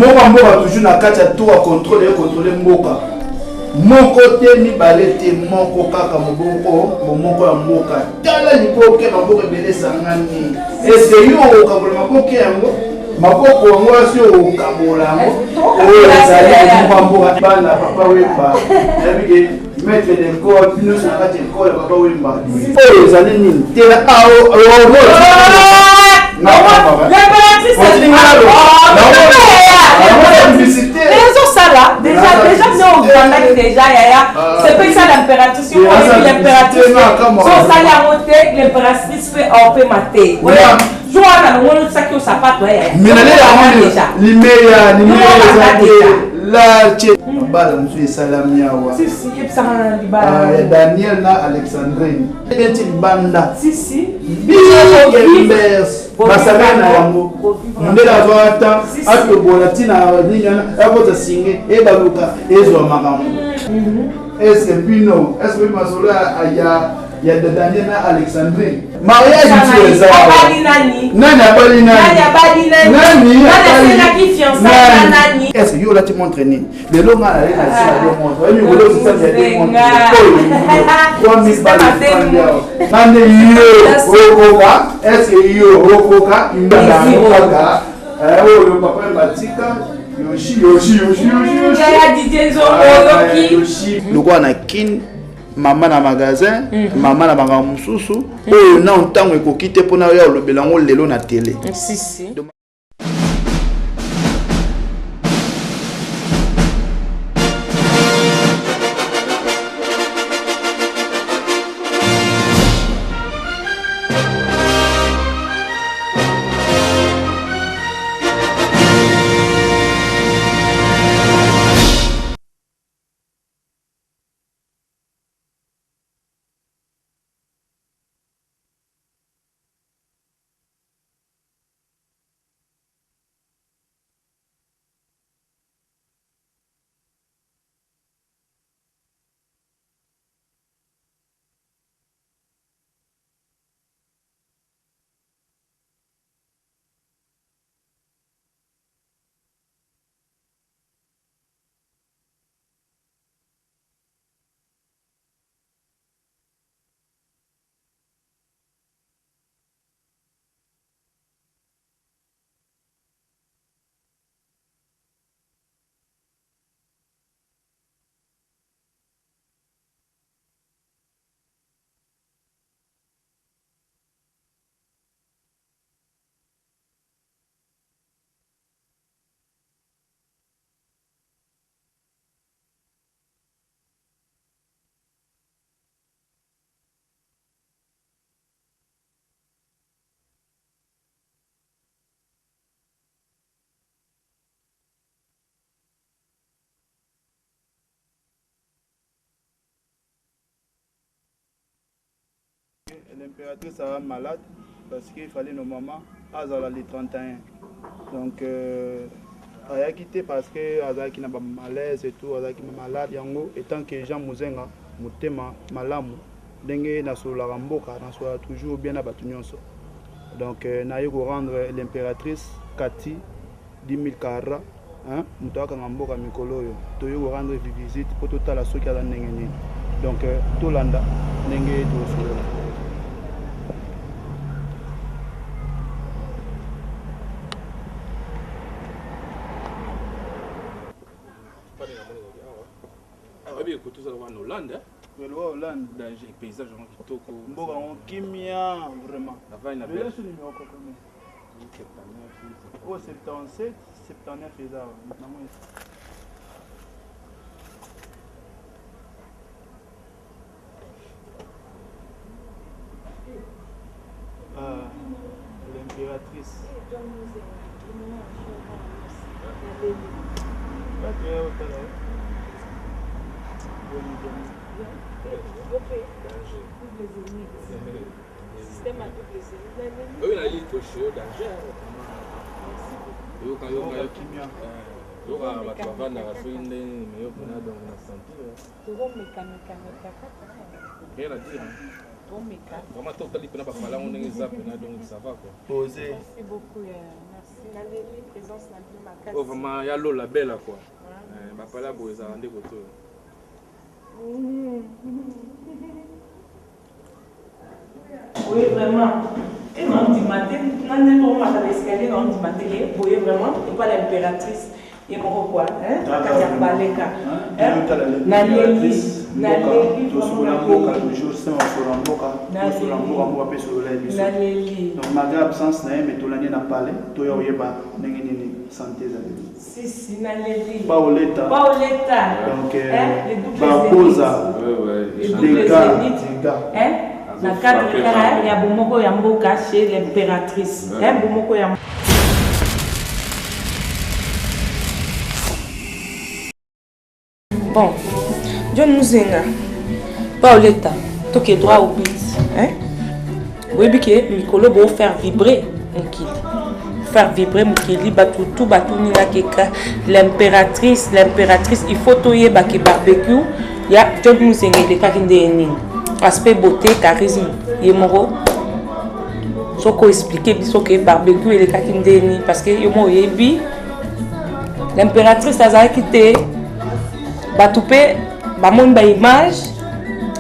Bomoko ya mboka toujours na kati ya tour ya contrôle ya contrôle mboka. Moko te mibale te moko kaka moboko bomoko ya mboka. Tala liboke maboko ebele esangani. Est-ce que yo okokabola maboke yango? Maboko yango asi okokabola yango. Oyo ezali bomoko ya mboka. Bana papa Wemba. Nayebi ke maître d'école bino nyonso na kati ya école ya papa Wemba. Oyo ezali nini? Tela awo ezosala déjà déjà nde obandaki déjà yaya sepelisa l'impératrice yo oyebi l'impératrice so osali yango te l'impératrice mpe aopema te jour wana longoli otisaki yo sapato yaya limeya limeya eza te lace mabala mosusu esalami awa ya daniel na alexandrine neti libanda basakana na yango mondele azwa ata atobola ntina nini wana akota singe ebaluka ezwa makambo eske bino eske masolo ya ya Daniel na Alexandrine mariage mosusu eza nani abali nani nani nani eske yo olati montre nini lelo nga naye na sima de montre oyebi mikolo osisani ya de montre oyo 3000 bale efandi awa nga nde yo okoka eske yo okoka yango kaka oyo papa batika yoshi yoshi yoshi yoshi yoshi lokola na kin mama na magasin mama na makambo mosusu oyo nao ntango ekoki te mpona oya olobela yango lelo na tele. L'impératrice sera malade parce qu'il fallait normalement azala le 31. Donc ayaki te parce que azalaki na ba malaise et tout, azalaki malade yango étant que Jean Muzenga motema malamu ndenge nasololaka mboka nasololaka toujours bien na bato nyonso. Donc naye ko rendre l'impératrice Cathy 10 000 carats hein, moto akanga mboka mikolo oyo toye ko rendre visite mpo totala soki aza ndenge nini. Donc tolanda ndenge tosolola. Hollande, Hollande, danger, paysage vraiment kitoko. Mboka ngo kimia vraiment. La Lelo so numéro combien? Oh 77 79 eza namoni. Ah, l'impératrice. Oyo na lili toshe danger. Yoka yoka kimia. Yoka bato bavandaka soki ndenge mais yo mpena donc na sentir. Rien à dire. Tomeka. Vraiment totali mpena bapalango ndenge eza mpena donc ça va quoi. Posé. Merci beaucoup. Merci. naleli présence na bino makasi. Oyo vraiment ya lola bella quoi. Eh, bapala boye ezala nde kotoyo. Boye vraiment e naondima te na ndenge omata na escalier naondima te ke boye vraiment epa la impératrice ye moko kua na kati ya baleka naleli naleli tosola mboka toujours se osola mboka tosola mboka mboka mpe solola ye biso naleli donc malgré absence na ye mais tolandi na palais toya koyeba ndenge nini santé ezali. Si si naleli. Paoletta. Paoletta. Donc hein, le double Bakoza. Le double zénith. Hein? Na cadre kaka ya bomoko ya mboka chez l'impératrice. Hein, bomoko ya Bon, John Muzenga, Paoletta, toke droit au but. Hein? Boyebi ke mikolo bo faire vibrer mokili. Faire vibrer mokili bato tout batuni nga ke l'impératrice, l'impératrice, il faut toyeba ke barbecue ya John Muzenga elekaki ndenge nini. Aspect beauté, charisme, ye moko soki oexplike biso ke barbecue elekaki ndenge nini parce que yo moko oyebi L'impératrice azalaki te bato mpe bamoni ba image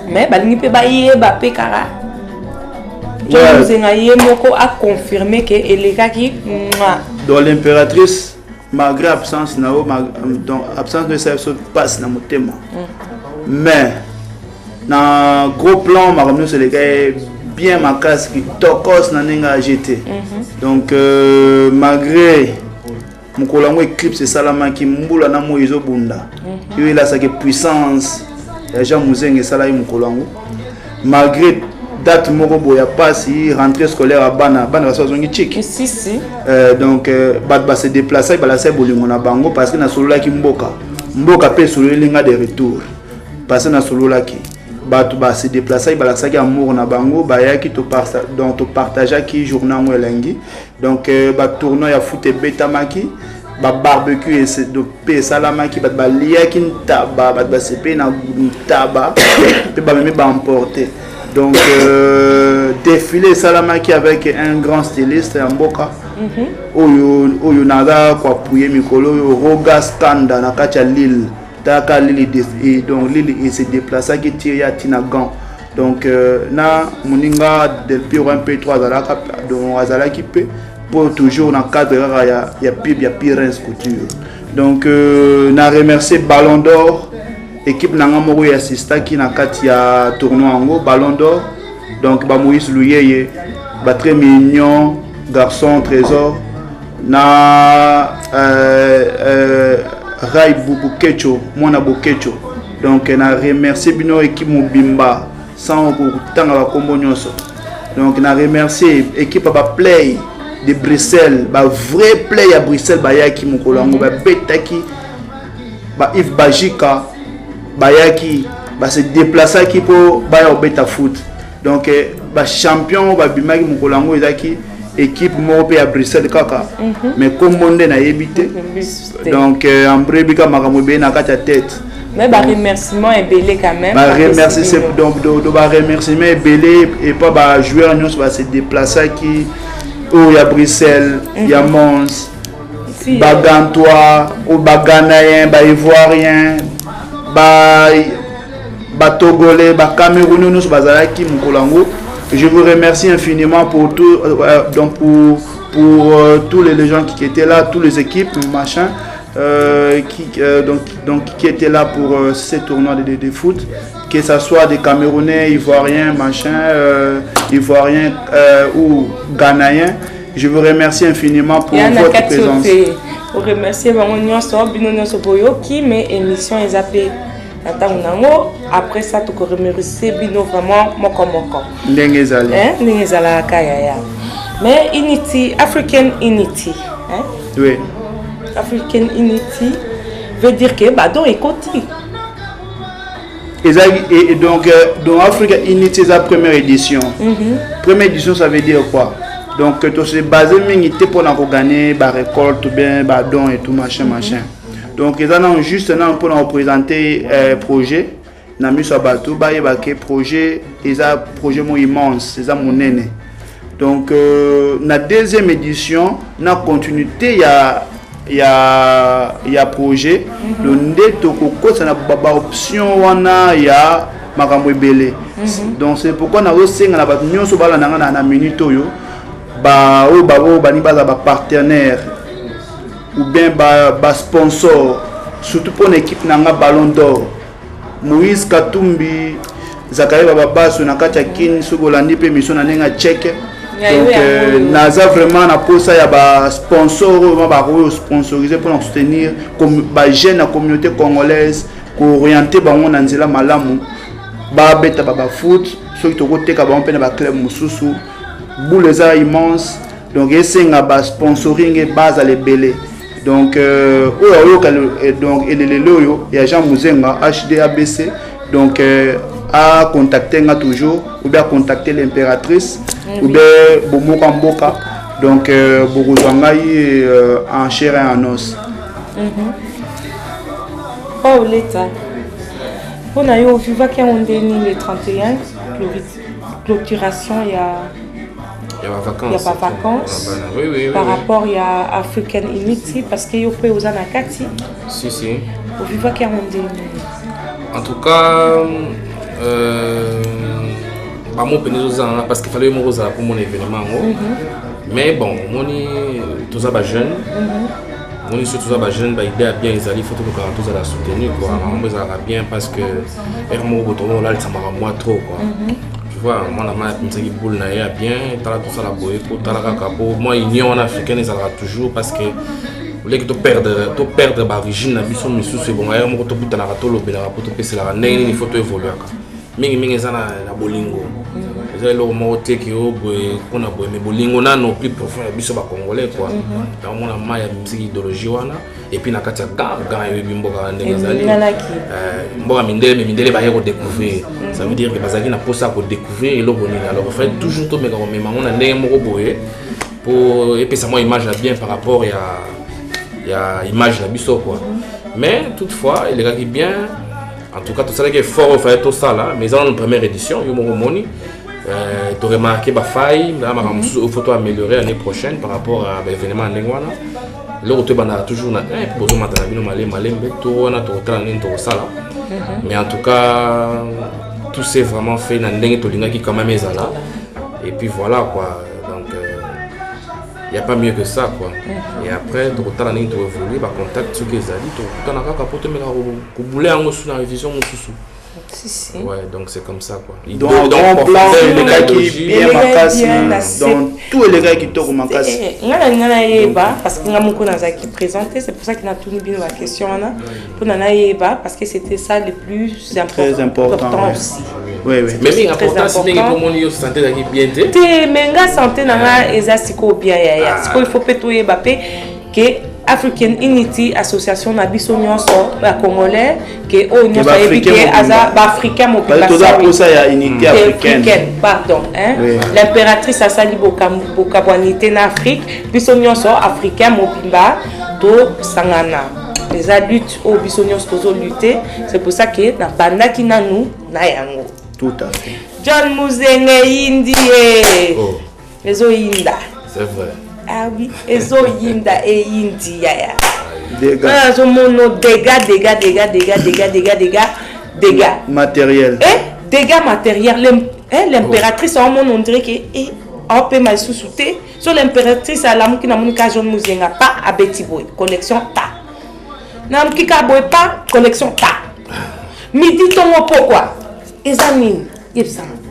mais balingi mpe bayeba mpe kaka John Muzenga ye moko a confirme ke elekaki mwa. Donc l'impératrice malgré absence na yo donc absence no esala biso mpasi na motema mais na gros plan makambo nyonso elekaki bien makasi kitokos na ndenge ya gt donc malgré mokolo yango eclipse esalamaki mbula na moi ezobunda yo elasaki puissance ya Jean Muzenga esalaki mokolo yango malgré date moko boye ya pasi rentrée scolaire ya bana bana basi bazongi chik si, si. Donc bato base déplaçaki balasaki bolingo na bango parce que nasololaki mboka mboka mpe esololi nga de retour parce que nasololaki bato base déplaçaki balakisaki amour na bango bayaki donc topartageaki journée yango elengi donc batournoi ya foot ebetamaki babarbecue mpe esalamaki bato baliaki ntaba bato basepeli na ntaba mpe bamemi baemporte donc défilé esalamaki avec un grand styliste ya mboka oyo oyo naza koappuye mikolo oyo Roga Standa na kati ya Lille taka Lille et donc Lille ese déplaçaki ti ya tina Gand donc na moninga Del Piro MP3 azalaka donc azalaki mpe po toujours na cadre kaka ya pub ya Pirens Couture donc na remercier Ballon d'Or équipe na nga moko ya assistaki na kati ya tournoi yango Ballon d'Or donc ba Moïse Luyeye ba très mignon garçon trésor na Rai Bukecho mwana Bokecho donc na remercier bino équipe mobimba sans kotanga bakombo nyonso donc na remercier équipe ya ba play de Bruxelles ba vrai play ya Bruxelles bayaki mokolo yango babetaki ba Yves Bajika bayaki ba se déplaçaki mpo baya kobeta foot donc ba champion babimaki mokolo yango ezalaki équipe moko mpe ya Bruxelles kaka mais kombo nde nayebi te donc ambrebi ka makambo ebele na kati ya tête. Mais ba remerciement ebele quand même. Ba remercie donc do ba remerciement ebele et pas ba joueur nyonso ba se déplaçaki oyo ya Bruxelles ya Mons ba Gantois ou ba Ghanéen ba Ivoirien ba Togolais ba Camerounais nyonso bazalaki mokolo yango. Je vous remercie infiniment pour tout donc pour tous les gens qui étaient là, toutes les équipes machin donc qui étaient là pour ces tournois de foot, que ça soit des Camerounais, Ivoiriens, machin, Ivoiriens ou Ghanéens. Je vous remercie infiniment pour votre présence. Remercier bango nyonso bino nyonso boyoki mais émission eza pe na ntango nango après ça tokoremercier bino vraiment moko moko ndenge ezali ndenge ezalaka yaya mais Unity African Unity, hein? Oui. African Unity veut dire que badon ekoti. Ezalaki et donc Africa Unity eza première édition. Première édition, ça veut dire quoi? Donc tose basé mingi te mpona kogagner barécolte ou bien badon et tout machin machin. Donc eza nano juste nano mpona koprésenter projet na miso ya bato bayeba ke projet eza projet mo immense, eza monene. Donc na deuxième édition, na continuité ya projet, donc nde tokokotisa na baoption wana ya makambo ebele. Donc c'est pourquoi nazosenga na bato nyonso balanda nga na minute oyo, baoyo baoyo balingi baza bapartenaire ou bien basponsor, surtout mpona équipe na nga Ballon d'Or, Moïse Katumbi, Zakari Bababaso na kati ya Kini. Soki olandi mpe émission na ndenge ya tchèque, donc naza vraiment na posa ya basponsor oyo ma bakoki kosponsoriser mpona kosoutenir bajeune ya communauté congolaise, koorienter bango na nzela malamu, babeta babafoot. Soki tokoteka bango mpe na baclub mosusu, boule eza immense. Donc esenga basponsoring bazala ebele. Donc oyo aoyoka donc elelelo oyo ya Jean Muzenga HD ABC, donc acontacte nga toujours ou bien acontacte l'impératrice ou bien bomoko ya mboka. Donc bokozwa ngai en chair et en os. Paoleta, mpona yo ovivaki yango ndeni le 31, clôturation ya ya bavacances? Ya bavacances. Oui, oui, oui, par oui. rapport ya African Unity, parce que yo mpe oza na kati. Si, si. Ovivaki yango ndeni? En tout cas, bamo pene ezozala parce que fallait moko ozala mpo mona événement yango. Mais bon, omoni, toza bajeune, omoni, so toza bajeune, baidée ya bien ezali, faut tolukaka tozala soutenu, quoi. Makambo ezalaka bien parce que ere moko boto moko olalisamaka mwa trop, quoi. Tu vois, mwana ma apimisaki boule na ye ya bien, tala tosala boye po tala kaka po mwa union wana africaine ezalaka toujours, parce que oleki toperdre baorigine na biso misusu. Ebonga ye moko tokutanaka, tolobelaka mpo topeselaka ndenge nini faut toévoluaka. Mingimingi eza na bolingo, eza eloko moko te ke o boye mpona boye, mais bolingo nano plus profond ya biso bacongolais, quoi. Naomona mai ya misiki idéologie wana, et puis na kati ya gan eyebi mboka ndenge ezali. Eninganaki. Mboka mindele, mais mindele baye kodécouvrir, ça veut dire que bazalaki na mposa ya kodécouvrir eloko nini. Alors il fallait toujours tomeka komema yango na ndenge moko boye po epesa mwa image ya bien par rapport ya image na biso, quoi. Mais toutefois elekaki bien. En tout cas, tosalaki effort oyo fallait tosala, mais eza nano première édition. Yo moko omoni, toremarquer bafaille na makambo mosusu oyo faut toaméliorer année prochaine par rapport à baévénement ya ndenge wana. Eloko toyebandaka toujours na 1 mpo bozomata na bino malembe malembe to wana tokotala ndenge tokosala. Mais en tout cas, tout s'est vraiment fait na ndenge tolingaki quand même ezala, et puis voilà, quoi. Donc il y a pas mieux que ça, quoi. Et après tokotala ndenge toévolue, bacontact soki ezali, tokutana kaka po tomeka kobule yango su na révision mosusu. Si, si. Ouais, donc c'est comme ça, quoi. Donc grand plan elekaki bien makasi. Bien na donc tout elekaki kitoko makasi. Nga na linga nayeba, parce que nga moko nazalaki présenté, c'est pour ça que natuni bino baquestion wana mpona nayeba, parce que c'était ça le plus Très important, ouais. aussi. Oui. Mais mingi Très importance ndenge important. pomoni yo santé ezalaki bien te. Te, mais nga santé na nga eza sikoyo bien, yaya. Ah. Sikoyo il faut mpe toyeba mpe ke African Unity, association na biso nyonso ya congolais, ke oyo nyonso ayebi ke Ba-Africain aza baafricain mobimba. Toza Sorry. posa ya unité africaine. Africaine, pardon, hein? Oui. L'impératrice asali bokabwani te na Afrique. Biso nyonso africain mobimba tosangana, eza lutte oyo biso nyonso tozolutte. C'est pour ça ke nabandaki nanu na yango. Tout à fait. John Muzenge, yindi ye. Oh. Ezoyinda. C'est vrai. Ah oui, ezoyinda, eyindi, yaya. Dégâts. Wana azomona dégâts, dégâts, dégâts, dégâts, dégâts, dégâts, dégâts, dégâts. Matériel. Eh, dégâts matériels. L'impératrice aomona, on dirait que eh, aopema lisusu te. So l'impératrice alamuki, namoni ka John Muzenga pa abeti boye collection ta, namuki ka boye pa collection ta, midi, ntongo, pokwa, eza nini? Yebisanga.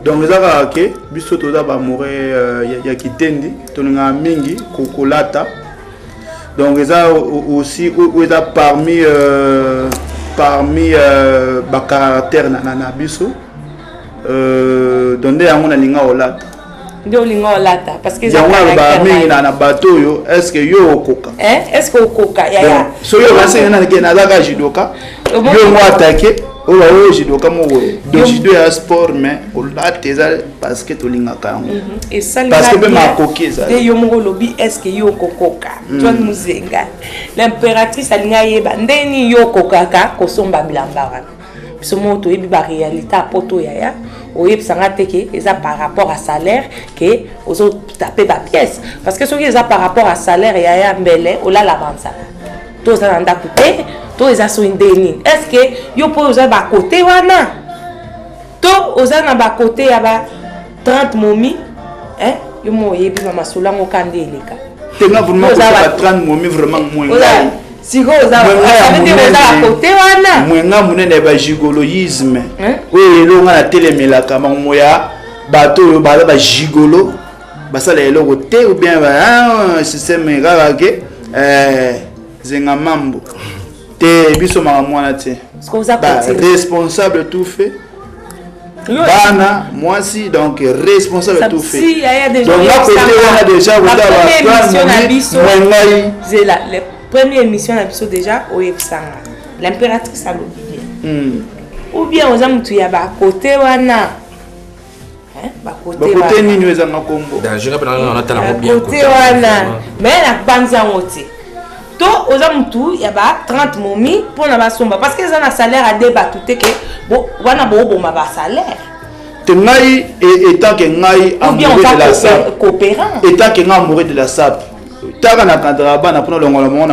Donc eza kaka ke biso toza baamoureux ya kitendi, tolingaka mingi kolata. Donc eza aussi oyo eza parmi bacaractère na biso. Donc nde yango nalinga kolata. Nde olinga olata parce que eza Yango nalobaka caractère mingi na na bato oyo: est ce que yo okoka? Hein? Est ce que okoka, yaya? Soki okasi nake nazaka judoka. Yo ngo atake oyo baoyo judoka moko boye. Donc judo ya sport, mais kolata eza parce que tolingaka yango. Esali. Parce que mpe makoki ezali. Nde yo moko olobi, est ce que yo okokoka? John Muzenga, l'impératrice alingi ayeba ndeni yo okokaka kosomba bilamba wana. Biso moko toyebi baréalité ya poto, yaya. Oyebisa nga te ke eza par rapport à salaire ke ozotape bapièce, parce que soki eza par rapport à salaire, yaya, mbele olala banzala to oza na ndako te. To eza soki nde nini? Est ce que yo mpo oza bakote wana, to oza na bakote ya ba 30 momi, hein? Yo mo oyebi ba masolo yango ka nde eleka. Te, nga vraiment ba 30 momi, vraiment moins. Sikoyo oza bakote wana. Mwenga monene ya bagigoloisme oyo eloko nga natelemelaka, makambo ya bato oyo baza bagigolo, basala eloko te, ou bien système kaka ke zenga mambo te. Biso makambo wana te. Responsable tout fait, bana, mwasi, donc responsable tout fait. Donc nga côté wana déjà. Ngai zela, première émission na biso déjà, oyebisanga l'impératrice alobi bien, ou bien oza motu ya bakote wana? Bakote nini oyo ezanga kombo? Kote wana, mais nabanzi yango te. To oza motu ya ba 30 momi mpona basomba, parce que eza na salaire ade bato te ke wana booboma basalaire. Te, ngai étant que ngai amoureux de la sape, étant que ngai amoureux de la sape, taka na cadre bana mpona longola bango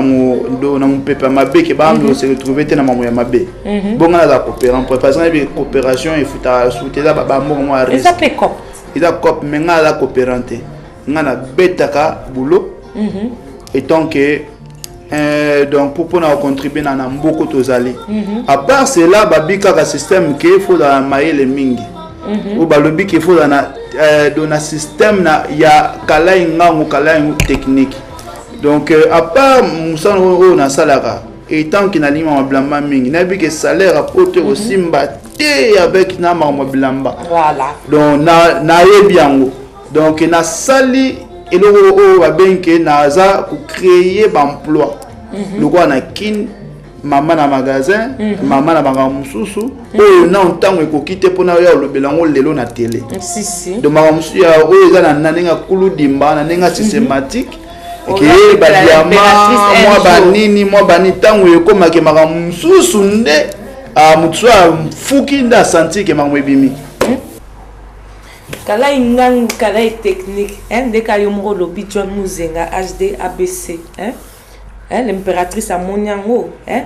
na mopepe ya mabe, ke bambi se retrouve te na mambo ya mabe. Bongo naza coopérant, parce que nayebi coopération efutaka suite, eza bambongo mwa. Eza mpe cop. Eza cop, mais ngai aza coopérant te. Ngai nabetaka boulot étant que donc mpona kocontribue na mboka tozali. À part cela, babi kaka système ke faut ozala na mayele mingi, oyo balobi ke faut ozala na donc na système na ya kalai ngangu, kalai technique. Donc à part mosala oyo nasalaka, étant ke nalingi mama bilamba mingi, nayebi ke salaire ya poto ekosimba te avec na makambo ya bilamba. Donc nayebi yango. Donc nasali eloko oyo babengi ke naza kocréer baemploi, lokola na Kine, mama na magasin, mama na makambo mosusu oyo nano ntango ekoki te mpona oya olobela yango lelo na télé. Donc makambo mosusu ya oyo eza na ndenge ya kuludimba, na ndenge ya systématique, ke badiama mwa banini, mwa bani, ntango ekomaki makambo mosusu nde motu so afuki nde asanti ke makambo ebimi. Kalai ngangu, kalai technique, ndeka yo moko olobi John Muzenga HD ABC, hein? Hein, l'impératrice amoni yango, hein?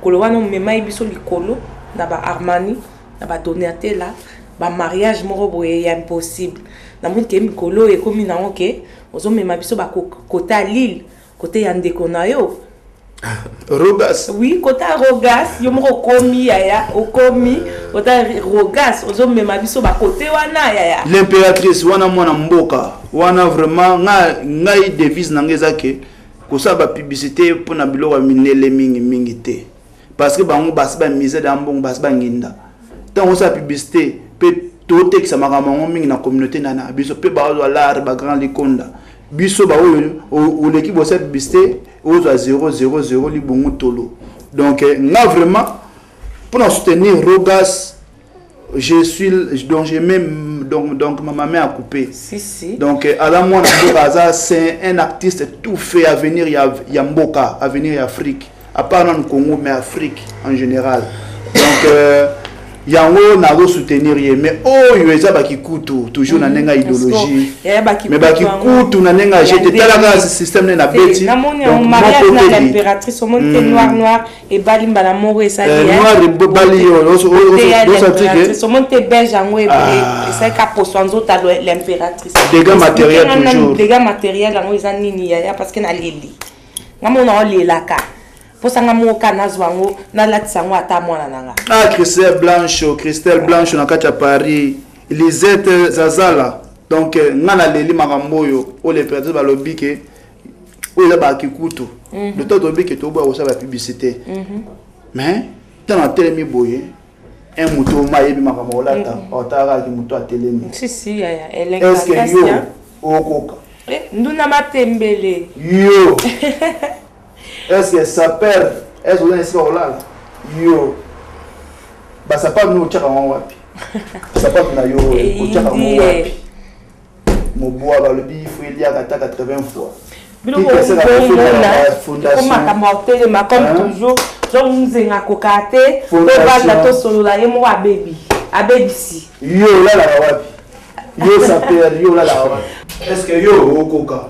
Kolo wana omemai biso likolo na ba Armani, na ba Donatella, bamariage moko boye ya impossible. Namoni ke mikolo oyo ekomi nango ke ozomema biso bakota ya Lille, kote ya ndeko na yo. Rogas. Oui, kota Rogas. Yo moko okomi, yaya, okomi kota Rogas, ozomema biso bakote wana, yaya. L'impératrice wana, mwana mboka wana, vraiment ngai devise na ngai eza ke kosala bapublicité mpona biloko ya minele mingi mingi te, parce que bango basi bamise da mbongo, basi banginda. Ntango osala publicité mpe totekisa makambo yango mingi na communauté na biso, mpe bazwa lare bagrand likonda biso baoyo oleki bosala publicité, ozwa 0 0 0 libongo tolo. Donc nga vraiment, mpona soutenir Rogas, je suis donc j'ai même donc ma main a coupé. Si, si. Donc aza mwana mboka, aza, c'est un artiste tout fait, avenir ya mboka, avenir ya Afrique, à part nanu Congo, mais Afrique en général. Donc yango nazo soutenir ye, mais oyo eza bakikutu toujours na ndenge ya idéologie, mais bakikutu na ndenge ya jete. Talaka système nde na beti. Namoni yango, mariage na l'impératrice, omoni te, noir noir ebali mbala moko esali. Noir ebali. Omoni te, beige yango esalika poso nzoto l'impératrice. Dégâts matériel toujours. Dégâts matériel yango eza nini, yaya? Parce que naleli nga mona olelaka, mposanga moko ka nazwa yango, nalatisa yango ata mwana na nga. Ah, Christelle Blanche, Christelle Blanche na kati ya Paris, Lisette Zazala. Donc nga naleli makambo oyo l'impératrice balobi ke oyo eza bakikutu. Le temps tolobi ke toboya kosala bapublicité, mais ntango atelemi boye, un moto oma ayebi makambo kolata, otalakaki moto atelemi. Si, si, yaya. Est ce que yo okoka? Nduna matembele. Yo, est ce que saper, est ce oza na esika kolala? Yo basapatu no otiaka yango wapi? Sapatu na yo otiaka yango wapi? Mobwa balobi fo eliaka ata 80 fois. Biloko makambo ya kotelema comme toujours, donc Nzenga akoka te, tobanda tosolola, ye moko abebi. Abebisi. Yo olalaka wapi? Yo sapeur, yo olalaka wapi? Est-ce que yo okoka?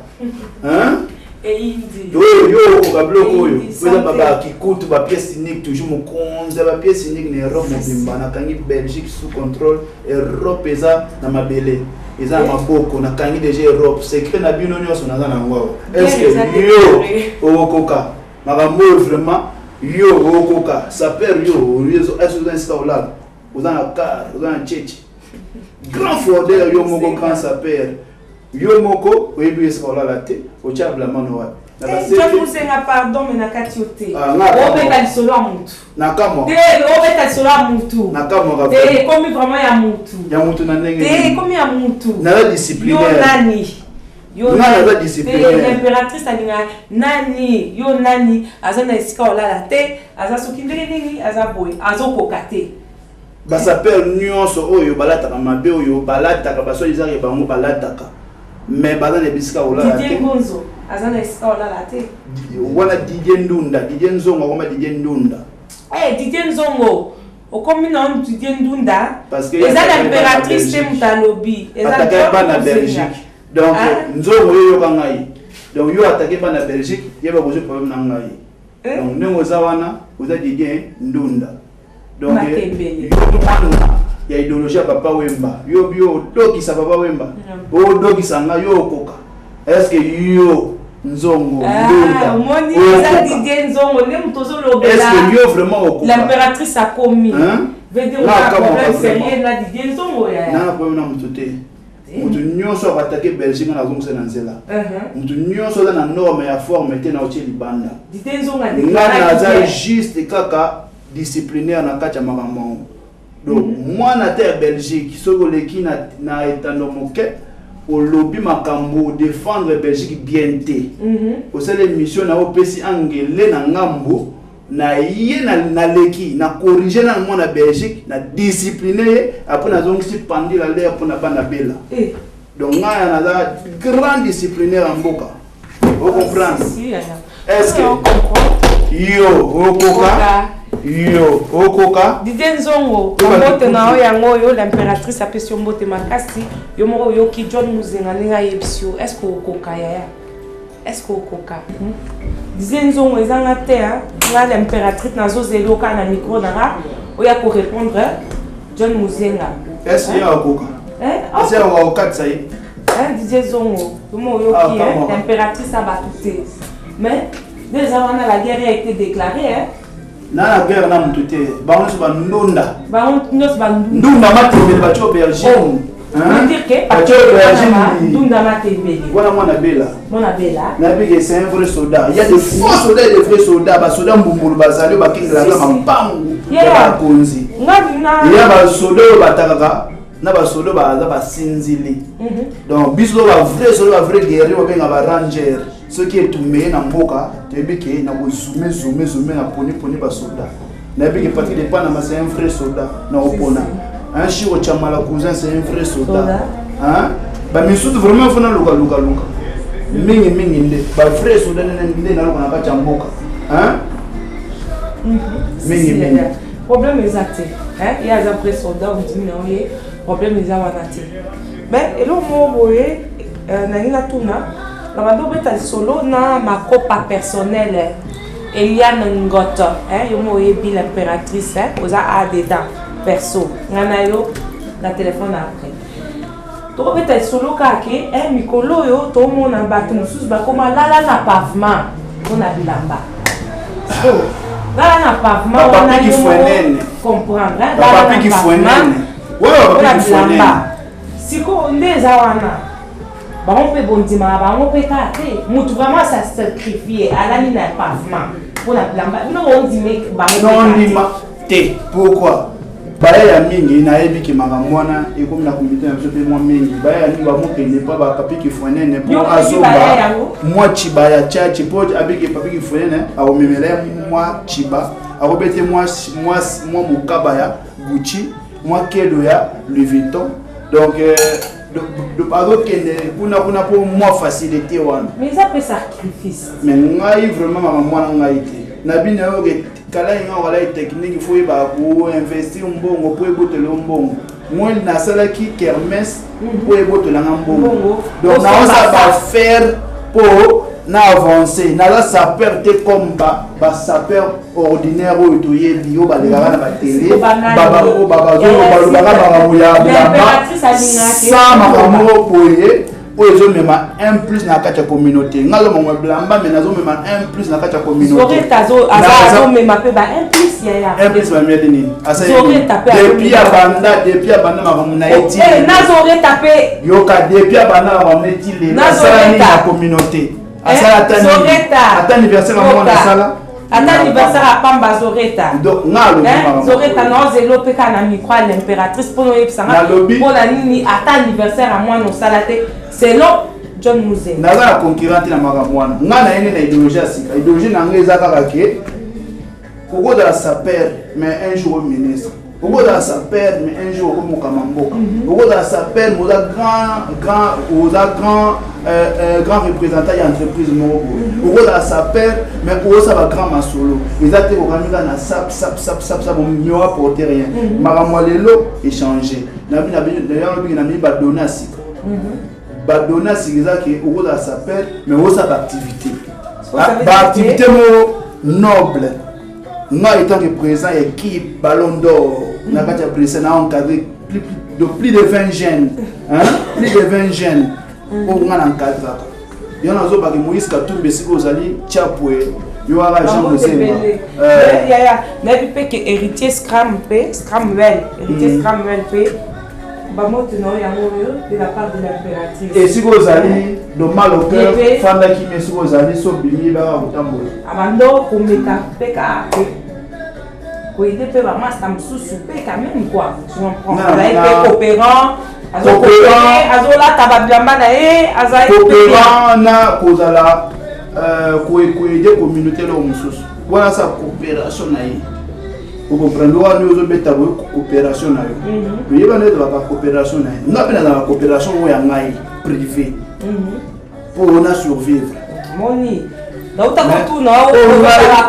Hein? Eyindi. Yo yo okoka biloko oyo. Eyindi, Oza santé. baba kikutu ba pièce unique toujours mokonzi ya ba pièce unique na Europe mobimba nakangi Belgique sous contrôle Europe eza na mabele eza na maboko nakangi déjà Europe secret na bino nyonso naza na yango awa. Est-ce Guerre eza que yo déclarée. okoka makambo oyo vraiment yo okoka sapeur yo est-ce oza esika olala oza na car oza na tchetche grand fraudeur yo moko grand sapeur yo moko oyebi esika olala te otya blamano wapi na Eh, John Musenga pardon mais na kati yo te. Ah, nga kamwa. Obeta lisolo ya mutu. na kamwa Te obeta lisolo ya mutu. na kamwaka Te ekomi vraiment ya mutu. ya mutu na ndenge Te nini? ekomi ya mutu. naza Yo disciplinaire nani? Yo Nga nani? naza disciplinaire. Te l'impératrice alinga nani? Yo nani? Aza na esika olala te, aza soki ndenge nini, aza boye, azokoka te. Basapeur nyonso oyo balataka mabe oyo balataka baso ezaka bango balataka mais baza na bisika olala Didier te. Ngonzo aza na esika olala te. Wana Didier Ndunda, Didier Nzongo akoma Didier Ndunda. Eh, Didier Nzongo okomi na Didier Ndunda. Parce que Eza attaqué l'impératrice bana te moto alobi. Eza attaqué John bana Musenga. Belgique donc Ah. Nzongo yo yoka ngai donc yo attaqué bana Belgique yeba kozwi problème na ngai. Eh? Donc ndenge oza wana oza Didier Ndunda donc Matembele. yo mwana ya idéologie ya Papa Wemba yo bio odokisa Papa Wemba odokisa ngai yo okoka est-ce que yo Nzongo Ah, Ndunda omoni eza okoka Didier Nzongo nde moto est-ce ozolobela. que yo vraiment okoka? L'impératrice akomi. Hein? Veut dire Nga oza akamwaka problème vraiment. sérieux na Didier Nzongo ya. Nana problème na moto te. Moto nyonso akatake Belgique nga nazongisa na nzela. Moto nyonso aza na norme ya forme te na otie libanda. Didier Nzongo Nga adéclaraki naza guerre. juste kaka disciplinaire na kati ya makambo yango. Donc mwana te ya Belgique soki oleki na etando moke olobi makambo défendre Belgique bien te. Osala émission na opesi angele na ngambo na ye naleki na corriger na mwana Belgique na discipliner ye après nazongisi pendule l'air mpona bana bela. Eh. Donc ngai naza grand disciplinaire ya mboka. O comprendre? Si, yaya. Est-ce que On comprend. yo okoka? Okoka. Yo okoka? Didier Nzongo, Oyo mbote na bato yo yango oyo l'impératrice apesi yo mbote makasi yo moko oyoki John Muzenga ndenge ayebisi yo est-ce que okoka yaya? Est-ce que okoka? Didier Nzongo ezanga te hein? Nga l'impératrice nazozela yo kaka na micro na nga oya ko répondre John Muzenga. Est-ce que yo okoka? Hein? Est-ce que yo okatisa ye? Hein, Didier Nzongo, yo moko oyoki Ah, hein? kamwaka. L'impératrice abatu te. Mais déjà wana la guerre a été déclarée hein? Na guerre na moto te bango nyonso bandunda. Bango nyonso bandunda. Ndunda matembele batie aubergine. Oh. Hein? Veut dire que Batie aubergine. Ndunda matembele. Wana mwana bela. Mwana bela. Nayebi que c'est un vrai soldat. Il y a des faux soldats et des vrais soldats. Basoda mbumbulu bazali oyo bakengelaka Si, si. mampangu ya Yeah. bakonzi. Nga na Il y a basoda oyo batakaka na basoda oyo baza basinzili. Donc biso ba vrai soldat ba vrai guerrier babenga ba ranger. Soki etumeye na mboka toyebi ke na kozume zume zume na poni poni basoda. Nayebi ke Patrick de Panama c'est un vrai soldat na opona. Un Chiro Chamala cousin c'est un vrai soldat. Soldat. Hein? Ba misusu vraiment fona luka luka luka. Mingi mingi nde ba vrai soldat nde nde na luka na kati ya mboka. Hein? Mingi Si, si, mingi. yaya. Problème eza te. Hein? Ye aza vrai soldat ondimi na ye. Problème eza wana te. Mais eloko moko boye nangi natuna na bando obeta lisolo na makopa personnel Eliane Ngoto, hein, yo mo oyebi l'impératrice, hein, oza a dedans perso nga na yo na téléphone après tokobeta lisolo kaka ke hein, mikolo oyo tomona bato mosusu bakoma lala na pavement mpona bilamba. So lala na pavement Papa wana Piki yo moko Fwenene. comprendre, hein, Papa lala na Piki pavement Fwenene. Ouais, Papa mpona Piki Fwenene. bilamba. Sikoyo nde eza wana bango mpe bondimaka bango mpe kaka te motu vraiment asacrifie alali na pavement mpona bilamba bino bondime bango mpe Non kaka te. ndima te. Pourquoi? Baya ya mingi nayebi ke makambo wana ekomi na communauté na biso mpe mwa mingi baya ya mingi bamokende mpa bapapi Kifwenene mpo Yo oyebi azomba baya yango? mwa chiba ya chachi mpo abiki papi Kifwenene akomemela ye mwa chiba akobete mwa mokaba ya Gucci mwa kedo ya Louis Vuitton donc azokende kuna kuna mpo mwa facilité wana. Mais eza mpe sacrifice. Mais ngai vraiment mama mwana ngai te na bino oyo ke Kala inga wala technique faut yeba ko investir mbongo po ebotela mbongo. Moi nasalaki kermesse po ebotela nga mbongo. Donc naosa ba faire po na avancer. Naza sapeur te comme ba sapeur ordinaire oyo toyebi oyo balekaka na batele balobaka makambo ya bilamba sans makambo moko boye oyo ezomema un plus na kati ya communauté. Nga azomema bilamba, mais nazomema un plus na kati ya communauté. Azomema mpe ba un plus, yaya. Un plus bamieli nini? Depuis abanda makambo na ye ti Nazoreta mpe. Yoka, depuis abanda makambo na ye ti lelo, asala nini na communauté? Asala ata nini? Ata anniversaire ya mwana asala? Ata anniversaire apamba, Azoreta. Donc nga alobi. Zoreta na ozelo mpe kaka na micro ya l'impératrice mpona oyebisanga mpona nini ata anniversaire ya mwana osala te, selon John Muzenga. Naza na concurrent te na makambo wana. Nga na ye nde na idéologie ya sika. Idéologie na ngai eza kaka ke okozala sapeur, mais un jour ministre. Okozala sapeur, mais un jour okomokama mboka. Okozala sapeur, mais oza grand grand oza grand représentant ya entreprise moko boye. Okozala sapeur, mais ozosala bagrand masolo. Eza te kokami kaka na sap sap sap sap sap, mais oapporte rien. Makambo ya lelo échange nayalobiki na mii badonnées ya sika. Badonnées ya sika eza ke okozala sapeur, mais ozosala baactivité, baactivité moko noble. Nga étant que président ya équipe Ballon d'Or na kati ya Bruxelles, na encadré plus de 20 jeunes, hein? Plus de 20 jeunes oyo nga na encadraka yo. Nazobaki Moïse Katumbi, esika ozali, Tiapwe yo aka Jean Mozenga. Yaya, nayebi mpe ke Héritier Scram mpe Scramwell, Héritier Scramwell mpe bamoto na oyo yango oyo de la part de l'impératrice. Esika ozali, de mal au cœur, fandaki mi esika ozali, so obimi baka kotambola. Abando komeka mpe kaka koaider mpe bamasta mosusu mpe quand même quoi, tu comprends? Azali mpe coopérant, azolata babilamba na ye, azali coopérant na kozala koaider communauté. Eloko mosusu wana sa coopération na ye, ocomprendre wana ozobeta boye coopération na yo, oyeba nde ezalaka coopération na ye. Nga mpe nazalaka coopération oyo ya ngai privé mpo na survivre. Moni nauta kotuna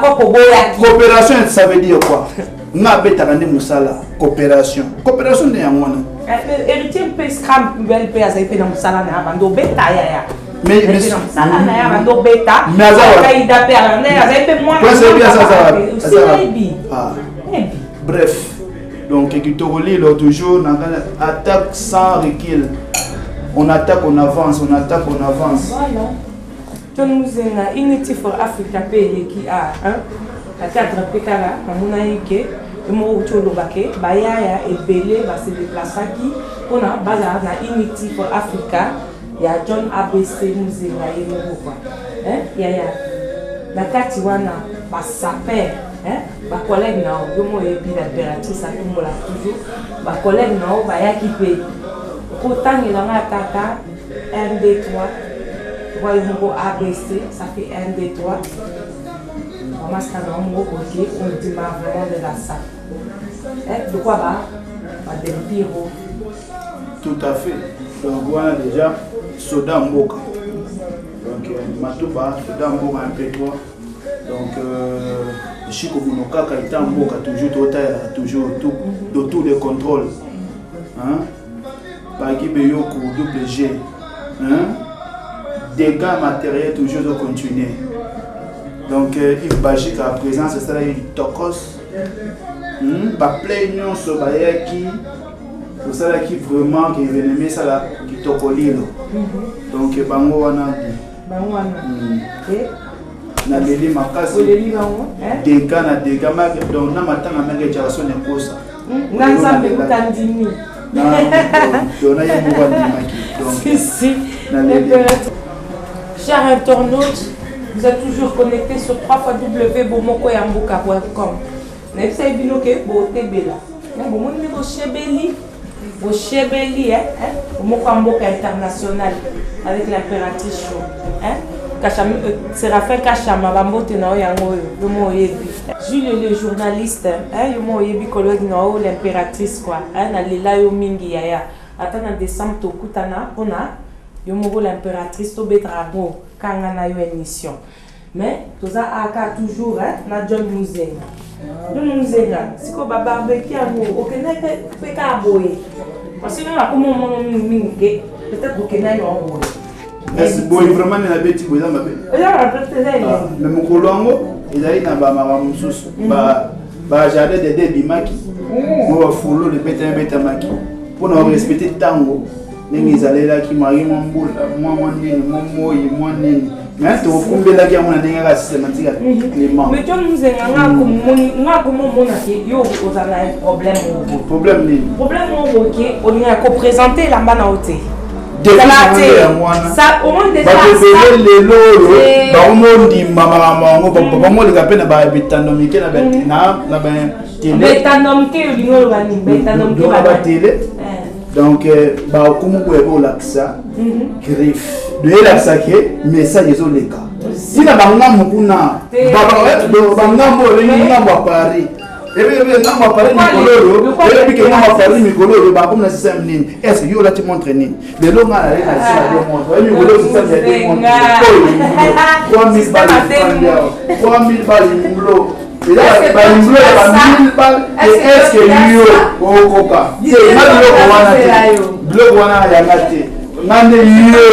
koko boyaki. Coopération, ça veut dire quoi? Nga abetaka nde mosala. Coopération, coopération nde yango wana. Héritier mpe Scram bel mpe azali mpe na mosala na ya bando obeta, yaya, mosala na ya bando obeta. Aida mpe azali mpe mwana. Yebi. Bref, donc kitoko lilo toujours attaque sans recul. On attaque, on avance, on attaque, on avance. Voilà. John Muzenga, Unity for Africa mpe eleki a na cadre mpe kaka namonaki ke moko uti oloba ke bayaya ebele base déplaçaki mpona bazala na Unity for Africa ya John ABC Muzenga ye moko kwa. Yaya, na kati wana basaper, bacollègue na yo mo oyebi l'impératrice atombola toujours bacollègue na yo bayaki mpe kotangela nga tata 1 2 3 3 yo moko ABC, ça fait 1 2 3. Vraiment sika na yo moko oke ondima vraiment de la sape lokwa ba badempiro. Tout à fait. Donc wana déjà soda mboka, donc Matuba soda mboka un peu toi. Donc Chiko Mono kaka eta mboka toujours totalelaka toujours tout de tout le contrôle, hein? Pagi Beyoko double G, hein? Dégâts matériels toujours de continuer. Donc Yves Bajika présence esalaki tokos. Baplay nyonso bayaki, tosalaki vraiment ke événement esala kitoko lilo. Donc bango wana. Bango wana. Naleli makasi. Oleli bango. Dégâts na dégâts, donc na matanga menge Jackson ekosa. Na Nzambe kuta ndimi. Donc na ye moko andimaki. Si si. Chers internautes, vous êtes toujours connectés sur www.bomokoyamboka.com. Nayebisaki bino ke botebela, bomoni nde boshebeli, boshebeli Bomoko ya Mboka International avec l'impératrice show. Séraphin Kachama, bambote na oyo yango oyo yo mo oyebi. Jules le journaliste, yo mo oyebi collègue na oyo l'impératrice quoi. Nalela yo mingi, yaya. Ata na décembre tokutana mpona yo moko l'impératrice, tobetaka yango kanga na yo émission. Mais toza aka toujours na John Muzenga. Nono Muzenga, sikoyo ba barbecue yango okendaki mpe kaka boye? Parce que nga nakoma omona mingi mingi ke peut-être okendaki yango boye. Kasi boye vraiment nde nabeti boye eza mabe. Eza mabe te, eza elengi. Mais mokolo yango ezali na bamakambo mosusu. Ba jardin de ebimaki, mwa bafololo ebetami ebetamaki mpo na korespecte ntango ndenge ezalelaki marie mwa mbula mwa mwa nini mwa moi mwa nini mais tokumbelaki yango na ndenge kaka systématique ya Clément. Mais John Muzenga, nga komomona ke yo oza na problème moko. Problème nini? Problème moko ke olingaka koprésente elamba na yo te. Bato ebele lelo oyo bakomondima makambo yango, bakomoleka mpe na bitando mike na batele. Batele donc bakomi boya bolakisa griffe donc elakisa ke message ezoleka ntina bangambo kuna, bangambo oyo ebengi ngambo ya Paris, ebebi ngambo ya Paris mikolo oyo, eyebi ke ngambo ya Paris mikolo oyo bakomi na système nini? Est ce yo olati montre nini lelo? Nga naleki na système ya deux montre, oyebi mikolo système ya deux montre oyo 3000 balles efandi awa, 3000 balles imblo, eza baimblo ya ba 1000 balles. Est ce que yo okoka te? Nga biloko wana te, biloko wana yanga te, nga nde yo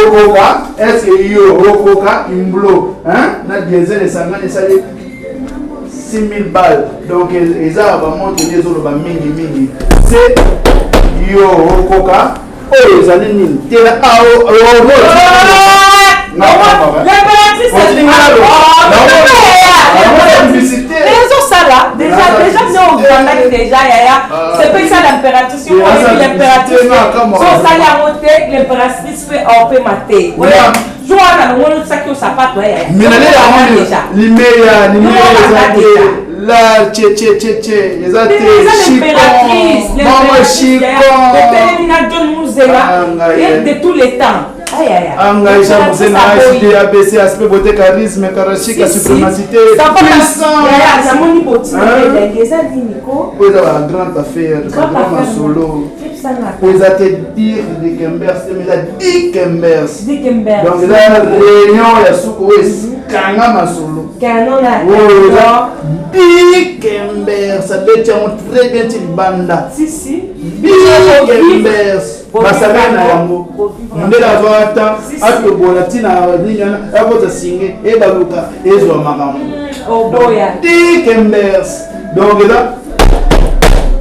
okoka. Est ce que yo okoka imblo na diesel esangani esali 6000 balles? Donc eza bamontre nde ezoloba mingi mingi se yo okoka. Oyo ezali nini? Tela. Ezosala déjà déjà nde ovandaki déjà yaya, sepelisa l'impératrice. Yo oyebi l'impératrice, so osali yango te, l'impératrice mpe aopema te. Jour wana longoli otisaki yo sapato ya yaya. Mais nalela yango limeya, limeya eza te la che che che che, eza te. Chicon, mama chicon. Otelemi na John Muzela de tous les temps. Angai Jean Muzena, ACD ABC, aspect beauté, charisme, karashika, suprémacité, puissance. Namoni botina eza nini ko? Oyo eza ba grande affaire, grand masolo oyo eza te dire Dikembers te, mais eza Dikembers. Donc eza réunion ya suku oyo ekanga masolo. Oyo eza Dikembers, abeti yango très bien ti libanda. Dikembers basangani na yango, mondele azwa ata atobola ntina nini wana, akota singe ebaluka ezwa makambo. Dikembers, donc eza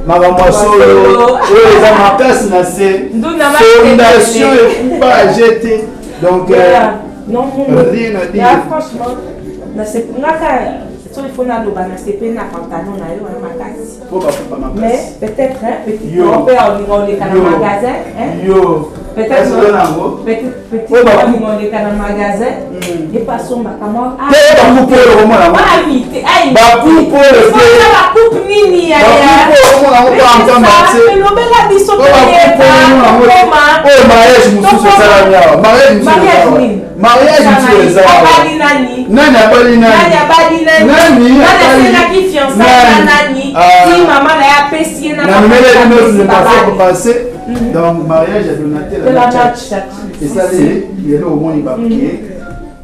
makambo ya solo oyo eza makasi na se fondation ekuba agete, donc rien à dire. Franchement, ngaka soki fo naloba, nasepeli na pantalon na yo wana makasi. Mais peut-être petit mpe olinga oleka na magasin. Yo. Peut-être petit olinga oleka na magasin, ye mpe asombaka mwa. Te, bacoupe oyo okomona, bacoupe oyo te. Bacoupe nini? Yayalobela biso. Oyo mariage mosusu esalami awa, mariage mosusu, mariage mosusu eza. Abali nani? Nani abali? Nani abali nani? Nani? Nani asenaki fiançailles na nani? Ti mama na ye apesi ye. Na numele passé, donc mariage ya Donatella esali lelo, omoni bake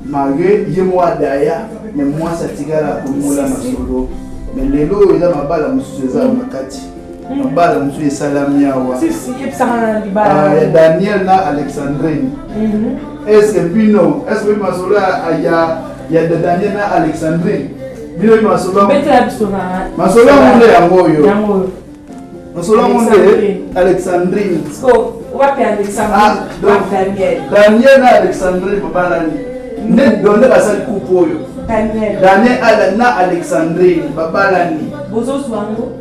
malgré ye moko adaya, mais mwasi atikala komola masolo. Mais lelo oyo eza mabala mosusu eza na kati, mabala mosusu esalami awa ya Daniel na Alexandrine. Est ce bino, est ce que masolo ya Daniel na Alexandrine, bino masolo, masolo yango nde yango oyo, masolo yango nde Alexandrine? Daniel na Alexandrine babalani nde donde basali coupe oyo. Daniel na Alexandrine babalani,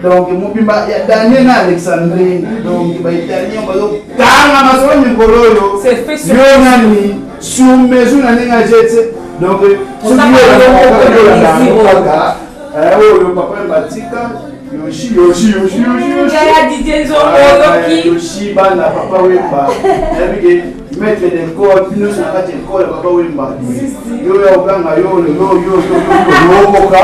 donc mobimba ya Daniel na Alexandrine, donc baitalien bazokanga masolo mikolo oyo. Yo nani sur mesure na ndenge ajete, donc soki kaka oyo papa batika Yoshi, Yoshi, Yoshi, Yoshi, Yoshi. Yaya Didier Nzongo, oyoki. Yoshi, bana papa Wemba. Nayebi ke maître d'école, bino nyonso na kati ya école ya papa Wemba. Yo ya oganga yo yo yo yo yo okoka.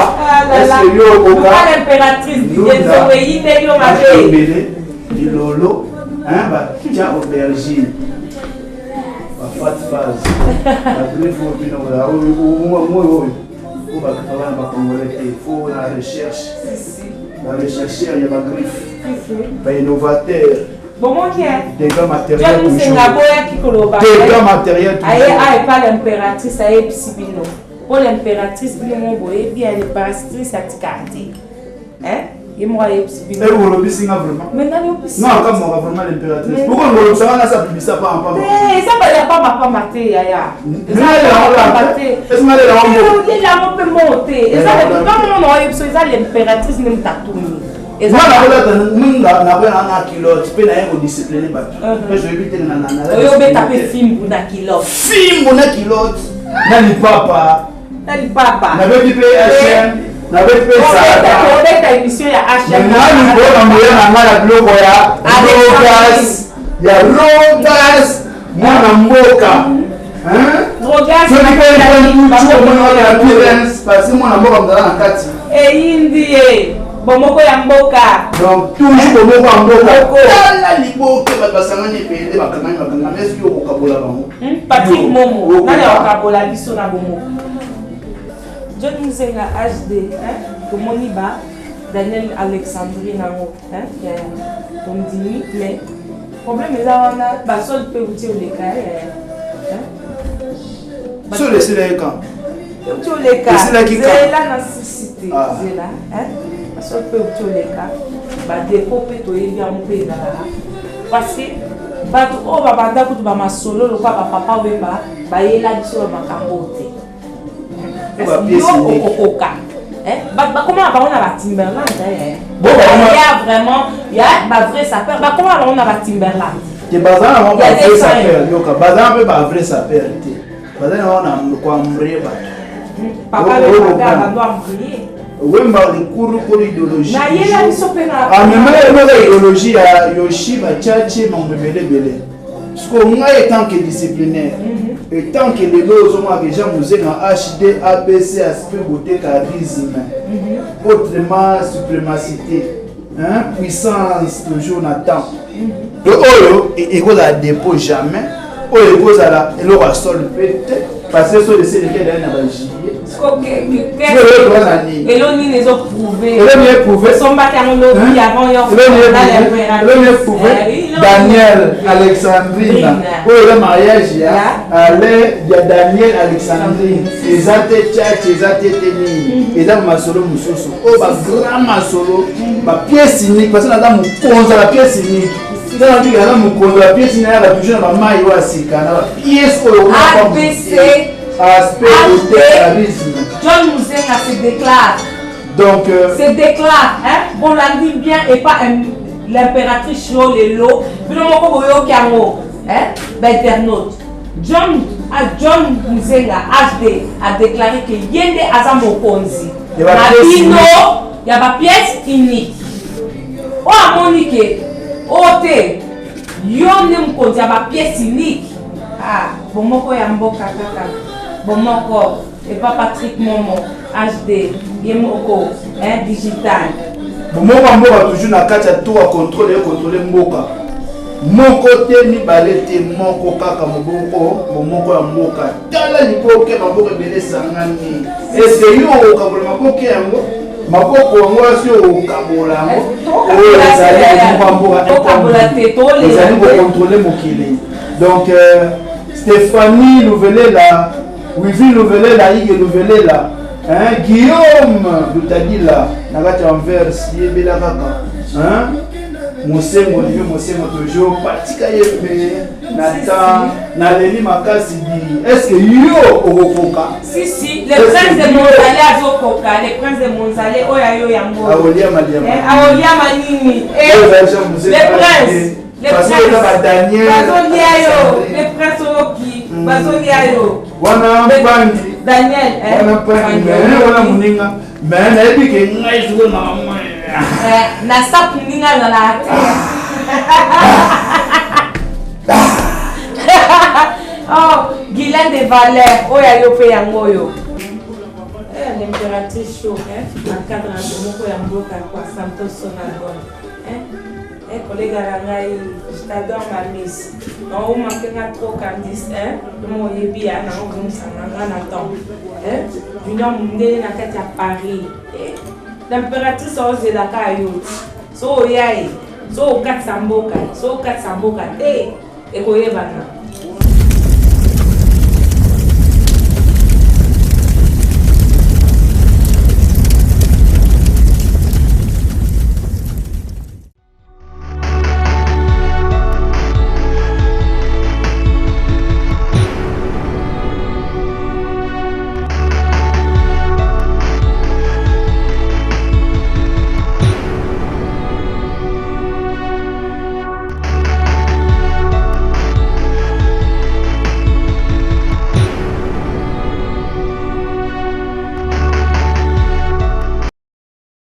Est-ce que yo okoka? L'impératrice Didier Nzongo eyindeli yo mabe. Ebele lilolo, hein, batia aubergine. Ba fat phase. Ba griffe bino oyo oyo. Oyo bagriffe bana bacongolais te, faut na recherche, barechercheur ya bagriffe, bainnovateur. Bomoki dégâts matériel. Musenga aboyaki koloba. Dégâts matériel. Aye aepa l'impératrice, ayebisi bino mpo l'impératrice, bino mo boyebi ya l'impératrice atikaka te, ye moko ayebisi bino. Olobisi nga vraiment. Mais nani opisi? Non, akamwaka vraiment l'impératrice. Pourquoi ngolobisaka nga sa bibisa pamba pamba? Eza baya pamba pamba te, yaya. Eza yango mpe mbongo te, eza ntango mona oyebi so eza l'impératrice nde moto atuni. Nga nakolata minga, nakoya na culotte mpe naye kodiscipline bato mpe zoyebi te. Oyo obeta mpe fimbu na culotte. Fimbu na culotte na lipapa. Na lipapa. Nabeti mpe hm, nabeti mpe. Obeta émission ya hm. Nani koyoka moya na ngai ya biloko ya Rogas, ya Rogas, mwana mboka. Soki mpe appearance, parce mwana mboka mozala na kati. Eyindi ye bomoko ya mboka. Donc toujours bomoko ya mboka. Tala liboke, bato basangani ebele, bakangani, bakangani, eske okokabola bango? Patrick Momo, nani akokabola biso na bomoko? John Muzenga HD, tomoni ba Daniel Alexandrie nango tondimi, mais problème eza wana, basol mpe euti oleka. Sol esilaki kan? Euti oleka. Zela na sisi te, zela. Basol mpe euti oleka, badeko mpe toyebi yango mpe ezalaka, parce que bato oyo babanda kutu bamasolo lokwa bapapa Wemba bayela biso bamakambo te. Yo okokoka, bato bakoma na bango na baTimberland ya vraiment ya bavrai sapeur, bakoma na bango na baTimberland. Te, baza na bango bavrai sapeur, yoka, baza mpe bavrai sapeur te, baza na bango na koembrouiller bato. Papa bando embrouiller. Wemba likuru kolo idéologie. Nayela biso mpe na Amema eloko idéologie ya Yoshi Bachache, mambo ebele ebele. Siko ngai etant que disciplinaire, etant que lelo ozomona déjà Muzenga HD ABC, aspect, beauté, charisme, autrement suprémacité, hein, puissance, toujours na temps. Donc oyo ekozala dépôt jamais, oyo ekozala eloko ya sol mpe te, parce que sol eseleki ezali na bajuillet. Elo nini ezoprouve? Elo nini eprouve? Sombaki yango lobi avant yo. Elo nini eprouve? Daniel Alexandrine, oyo eza mariage ya ale ya Daniel Alexandrine, eza te chache, eza te te nini, eza masolo mosusu oyo bagrand masolo, bapièce unique, parce que naza mokonzi ya bapièce unique. Eza na bika, naza mokonzi ya bapièce unique, nayaka toujours na bamai oyo ya sika na bapièce oyo. ABC. Aspect, beauté, charisme. John Muzenga se déclare. Donc se déclare, hein, bolandi bien et pas l'impératrice yo lelo bino moko boyoki yango, hein, bainternaute. John, ah, John Muzenga HD a déclaré que ye nde aza mokonzi Ya na bapièce bino unique. Ya bapièce unique oyo amoni ke oyo te, yo nde mokonzi ya bapièce unique. Ah, bomoko ya mboka kaka bomoko epa Patrick Momo HD ye moko, hein, digital. Bomoko ya mboka toujours na kati ya tour ya contrôle, econtrôle mboka moko te, mibale te, moko kaka, moboko, bomoko ya mboka. Tala liboke, maboko ebele esangani, eske yo okokabola maboke yango, maboko yango asi okokabola yango? Oyo ezali bomoko ya mboka. Tokabola te, tolela. Ezali te. kocontrôle mokili. Donc Stéphanie Louvelela, Wivi Louvelela, Ige Louvelela, hein, Guillaume Lutadila na kati ya Anvers, yebela kaka, hein? Mosengo Olivier Mosengo toujours patika ye mpe na temps naleli makasi di, est ce que yo okokoka? Si si, le prince de Monzale azokoka, le prince de Monzale oyo ayo yango. Aoliama liama. Aoliama nini? Eh, Oyo ezali Jean Muzenga le prince, le Parce que eza prince badaniel. Bazolia yo, le prince, oyoki, bazolia yo. Wana mpangi. Daniel, eh? Wana mpangi, mais wana moninga, mais nayebi ke ngai sikoyo makambo. Eh, na sapu ndinga azalaka te. Oh, Guylaine de Valeur, oyo ayo mpe yango oyo. Eh, l'impératrice show, hein, na cadre na moko ya mboka kwa Santos Sonalgon, hein. Eh, collègue na ngai, je t'adore ma miss. Non, omanke nga trop, Candice, hein. Mo oyebi ya nango ozongisanga nga na temps. Eh, Junior Mundele na kati ya Paris. Eh, l'impératrice aozelaka yo. So oya ye, so okatisa mboka, so okatisa mboka te, ekoyebana.